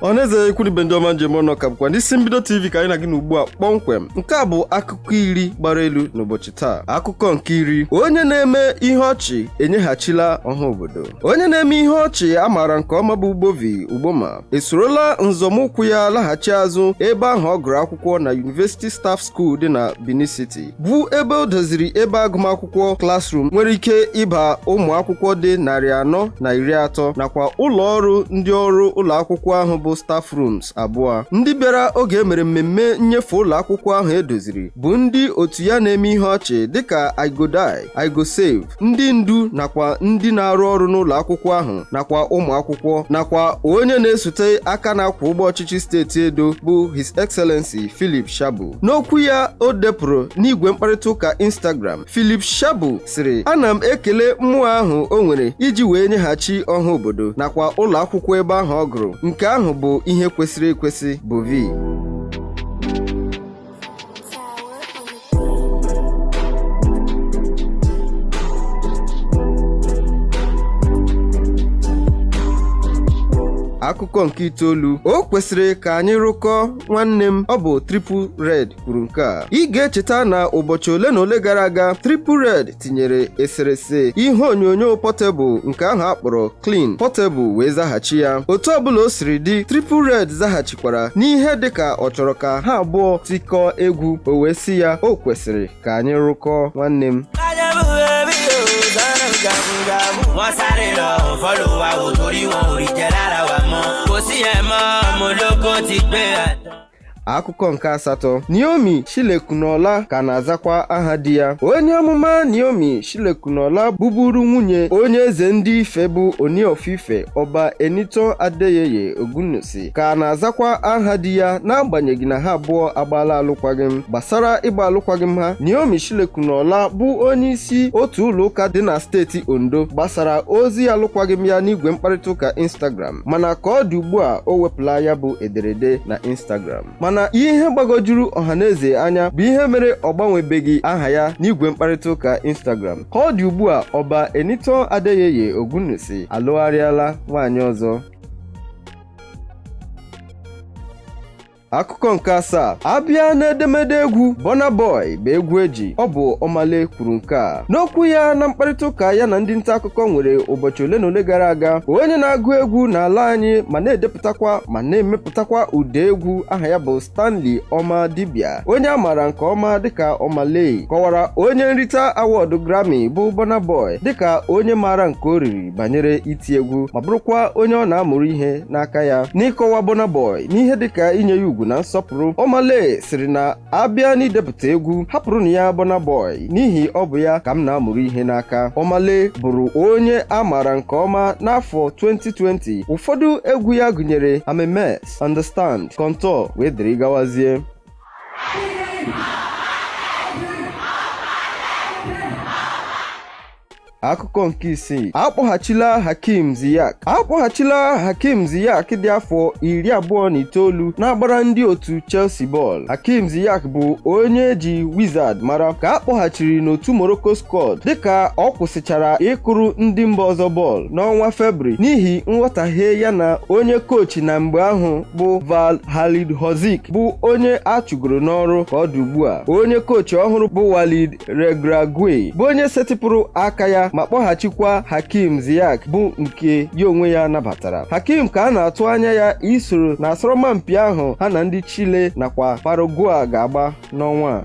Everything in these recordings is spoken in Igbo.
Ọhaneze, ikwu ibe, ndị ọma njem ọnụ, ka bụkwa n'isi mbido TV ka anyị na gị na ugbu a kpọmkwem. Nke a bụ akụkọ 10 gbara elu n'ụbọchị taa. Akụkọ nke 10: onye na-eme ihe ọchị enyeghachila ọha obodo. Onye na-eme ihe ọchị a maara nke ọma bụ Bovi Ugboma esorola nzọmụkwụ ya laghachi azụ ebe ahụ ọ gụrụ akwụkwọ na University Staff School dị na Benin City, bụ ebe o doziri ebe agụmakwụkwọ classroom nwere ike ịba ụmụ akwụkwọ dị 430, nakwa ụlọ ọrụ ndị ọrụ ụlọ akwụkwọ ahụ bụ staff rooms abụọ. Ndị bịara oge e mere mmemme nnyefe ụlọ akwụkwọ ahụ edoziri bụ ndị otu ya na-eme ihe ọchị dịka Igodai, Igosave, ndị ndu nakwa ndị na-arụ ọrụ n'ụlọ akwụkwọ ahụ, nakwa ụmụ akwụkwọ, nakwa onye na-esote aka na-akwụ ụgbọ ọchịchị steeti Edo bụ His Excellency Philip Shaibu. N'okwu ya o depụrụ n'igwe mkparịta ụka Instagram, Philip Shaibu sịrị, "Ana m ekele mmụọ ahụ o nwere iji wee nyeghachi ọha obodo nakwa ụlọ akwụkwọ ebe ahụ ọ gụrụ. Nke ahụ bụ ihe kwesịrị ekwesị." Bovi. Tower on the Akụkọ nke itoolu: o kwesịrị ka anyị rụkọọ, nwanne m. Ọ bụ Triple Red kwuru nke a. Ị ga-echeta na ụbọchị ole na ole gara aga, Triple Red tinyere eserese ihe onyonyo Portable nke ahụ akpọrọ Clean Portable wee zaghachi ya. Otu ọbụla o siri dị, Triple Red zaghachikwara n'ihe dịka ọ chọrọ ka ha abụọ tikọọ egwu. O wee sị ya, "O kwesịrị ka anyị rụkọọ, nwanne m." Wọ́n sáré lọ follow wa ò, torí wọn ò rí jẹ lára wa mọ́. Kò sí ẹ̀ mọ́, ọmọ ológo ti gbé àdán. Akụkọ nke asatọ: Naomi Shilekunola ka na-azakwa aha di ya. Onye amụma Naomi Shilekunola bụburu nwunye onye eze ndị Ife bụ Oni of Ife, Ọba Enitan Adeyeye Ogunwusi, ka na-azakwa aha di ya n'agbanyeghị na ha abụọ agbaala alụkwaghịm. Gbasara ịgba alụkwaghịm ha, Naomi Shilekunola bụ onye isi otu ụlọ ụka dị na steeti Ondo gbasara ozi alụkwaghịm ya n'igwe mkparịta ụka Instagram, mana ka ọ dị ugbu a, o wepụla ya bụ ederede na Instagram. Mana ihe gbagojuru ọhaneze anya bụ ihe mere ọ gbanwebeghị aha ya n'igwe mkparịta ụka Instagram. Ka ọ dị ugbu a, Ọba Enitan Adeyeye Ogunwusi alụgharịala nwaanyị ọzọ. Akụkọ nke asaa: abịa n'edemede egwu, Burna Boy bụ egwu eji. Ọ bụ Omah Lay kwuru nke a n'okwu ya na mkparịta ụka ya na ndị nta akụkọ nwere ụbọchị ole na ole gara aga. Onye na-agụ egwu n'ala anyị ma na-edepụtakwa ma na-emepụtakwa ụda egwu aha ya bụ Stanley Ọma Dibia, onye a maara nke ọma dịka Omah Lay, kọwara onye nrite awọdụ Grammy bụ Burna Boy dịka onye maara nke o riri banyere iti egwu, ma bụrụkwa onye ọ na-amụrụ ihe n'aka ya. N'ịkọwa Burna Boy n'ihe dịka inye ya ugwu na nsọpụrụ, Omah Lay sịrị na abịa n'idepụta egwu, hapụrụ na ya Burna Boy, n'ihi ọ bụ ya ka m na-amụrụ ihe n'aka. Omah Lay bụrụ onye a maara nke ọma n'afọ 2020. Ụfọdụ egwu ya gụnyere I'm a Mess, Understand, Contour wee dịrị gawazie. Akụkọ nke isii: akpọghachila Hakim Ziyech. Akpọghachila Hakim Ziyech dị afọ 29 na-agbara ndị otu Chelsea bọọlụ. Hakim Ziyech bụ onye eji Wizard mara ka a kpọghachiri n'otu Morocco squad dịka ọ kwụsịchara ịkụrụ ndị mba ọzọ bọọlụ n'ọnwa Febrụwarị n'ihi nghọtahie ya na onye kochi na mgbe ahụ bụ Vahid Halilhodzic, bụ onye a chụgoro n'ọrụ ka ọ dị ugbu a. Onye kochi ọhụrụ bụ Walid Regragui bụ onye setịpụrụ aka ya ma kpọghachikwa Hakim Ziyech, bụ nke ya onwe ya nabatara. Hakim ka a na-atụ anya ya isoro na asọrọmpi ahụ ha na ndị Chile nakwa Paraguay ga-agba n'ọnwa a.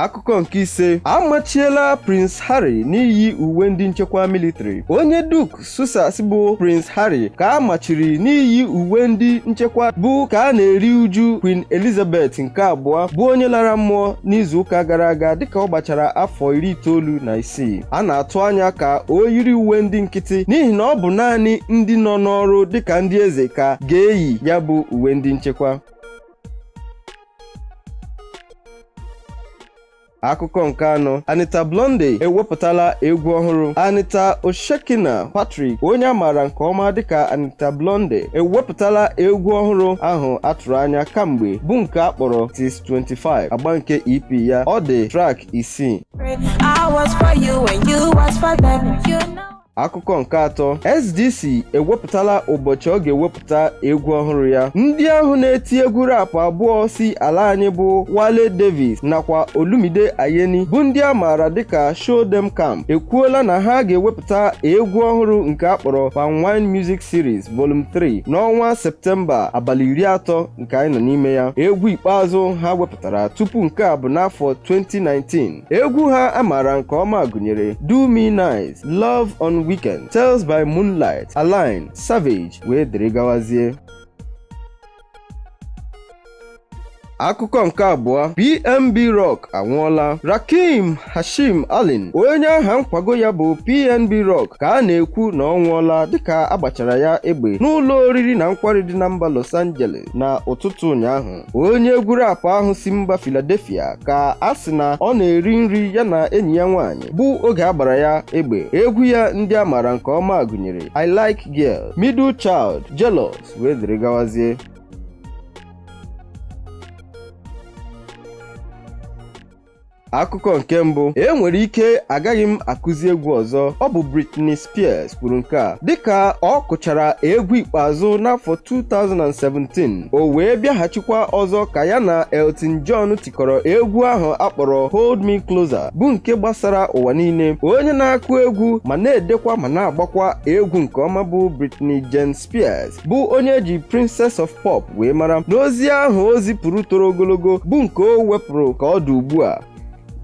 Akụkọ nke ise: amachiela Prince Harry n'iyi uwe ndị nchekwa military. Onye Duke Sussex bụ Prince Harry ka a machiri n'iyi uwe ndị nchekwa bụ ka a na-eri uju Queen Elizabeth nke abụọ, bụ onye lara mmụọ n'izu ụka gara aga dịka ọ gbachara afọ 96. A na-atụ anya ka o yiri uwe ndị nkịtị, n'ihi na ọ bụ naanị ndị nọ n'ọrụ dịka ndị eze ka ga-eyi ya bụ uwe ndị nchekwa. Akụkọ nke anọ: Anita Blonde ewepụtala egwu ọhụrụ. Anita Oshekina Patrick, onye a maara nke ọma dịka Anita Blonde, ewepụtala egwu ọhụrụ ahụ atụrụ anya kamgbe, bụ nke a kpọrọ Tis 25, agba nke EP ya. Ọ dị track isii. I was for you and you was for them. You know. Akụkọ nke atọ, SDC ewepụtala ụbọchị ọ ga-ewepụta egwu ọhụrụ ya. Ndị ahụ na-eti egwu rap abụọ si ala anyị bụ Wale Davis nakwa Olumide Ayeni, bụ ndị a maara dịka Show Dem Camp, ekwuola na ha ga-ewepụta egwu ọhụrụ nke a kpọrọ Palm Wine Music Series Volume 3 n'ọnwa Septemba abalị 30 nke anyị nọ n'ime ya. Egwu ikpeazụ ha wepụtara tupu nke a bụ n'afọ 2019. Egwu ha a maara nke ọma gụnyere Do Me Nice, Love on Weekend, Tales by Moonlight, Align, Savage wee dịrị gawazie. Akụkọ nke abụọ, PNB Rock anwụọla. Rakim Hashim Allen, onye aha nkwago ya bụ PNB Rock, ka a na-ekwu na ọ nwụọla dịka agbachara ya egbe n'ụlọ oriri na nkwari dị na mba Los Angeles na ụtụtụ ụnyaahụ. Onye egwu rap ahụ si mba Philadelphia ka a sị na ọ na-eri nri ya na enyi ya nwaanyị bụ oge a gbara ya egbe. Egwu ya ndị a maara nke ọma gụnyere I Like Girl, Middle Child, Jealous wee dịrị gawazie. Akụkọ nke mbụ, e nwere ike agaghị m akụzi egwu ọzọ. Ọ bụ Britney Spears kwuru nke a dịka ọ kụchara egwu ikpeazụ n'afọ 2017, o wee bịaghachikwa ọzọ ka ya na Elton John tikọrọ egwu ahụ akpọrọ Hold Me Closer, bụ nke gbasara ụwa niile. Onye na-akụ egwu ma na-edekwa ma na-agbakwa egwu nke ọma bụ Britney Jane Spears, bụ onye eji Princess of Pop wee mara. N'ozi ahụ o zipụrụ toro ogologo, bụ nke o wepụrụ ka ọ dị ugbu a,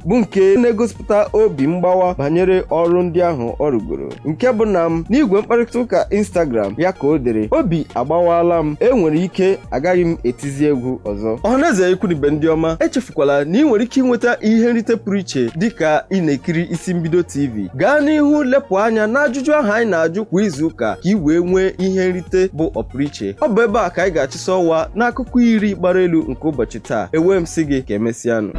bụ nke na-egosipụta obi mgbawa banyere ọrụ ndị ahụ ọ rụgoro, nke bụ na m n'igwe mkparịta ụka Instagram ya ka o dere: "Obi agbawala m, enwere ike agaghị m etizi egwu ọzọ." Ọhaneze, ikwunibe ndị ọma, echefukwala na ị nwere ike ịnweta ihe nrite pụrụ iche dịka ị na-ekiri Isi Mbido TV. Gaa n'ihu lepụ anya n'ajụjụ ahụ anyị na-ajụ kwa izu ụka ka ị wee nwee ihe nrite bụ ọpụrụiche. Ọ bụ ebe a ka anyị ga-achịsa ọwa n'akụkọ 10 gbara elu nke ụbọchị taa. Enwe m sị gị ka emesịanụ.